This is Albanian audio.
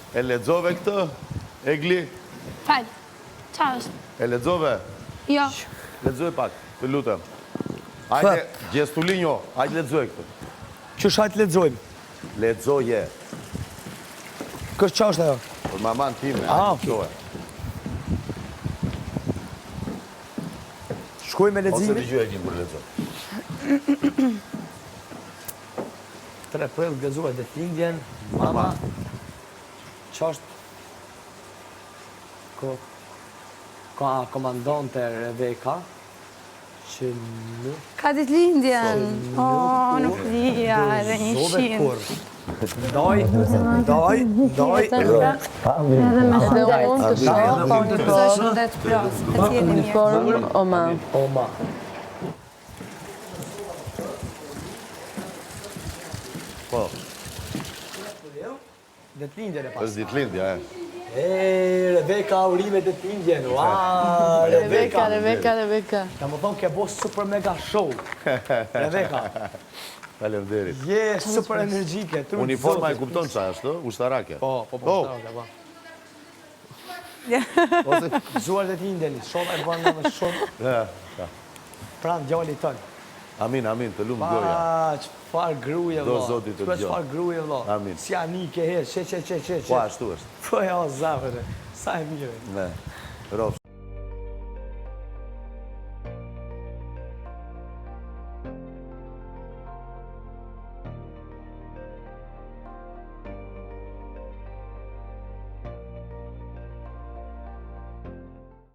E lexove këtë, Egli? Fal. Ça është? E lexove? Jo. Lexoj pak, të lutem. Hajde, Gjestulinjo, hajde lexoj këtë. Qysh hajde lexojmë? Lexoje. Kështë qa është ajo? Për maman time, hajde lexoje. Shkoj me leximin? Ose dëgjoj Eglin kur lexon. 3 prill gëzuar ditëlindjen, mama. Qa është? Ko, ka komandante Rebeka, që nuk... Ka ditëlindjen, o, nuk dija, edhe një qind. Daj, daj, daj. Edhe me shëndet. Edhe unë të shoh, pa uniformë. Shëndet plot, të jeni mirë. Uniformë, o ma. O ma. Po. Ditëlindjen e pas. Është ditëlindja, e. E, Rebeka, urime ditëlindjen. Ua, Rebeka, Rebeka, Rebeka. Ka më thonë, ke bo super mega show. Rebeka. Faleminderit. Je super energjike. Uniforma e kupton ça është, ushtarake. Po, po, po, po. ushtarake, po. Gëzuar ditëlindjen, shumë e bënë dhe shumë. Pranë djalit tënd. Amin, amin, të lumtë goja. Pa, çfarë gruje, vlla. Do zoti të dëgjon. Çfarë gruje, vlla. Amin. Si anike he, që, që, që, që, që. Po, ashtu është. Po, ja, o zemër, sa e mirë. Ne, rofsh.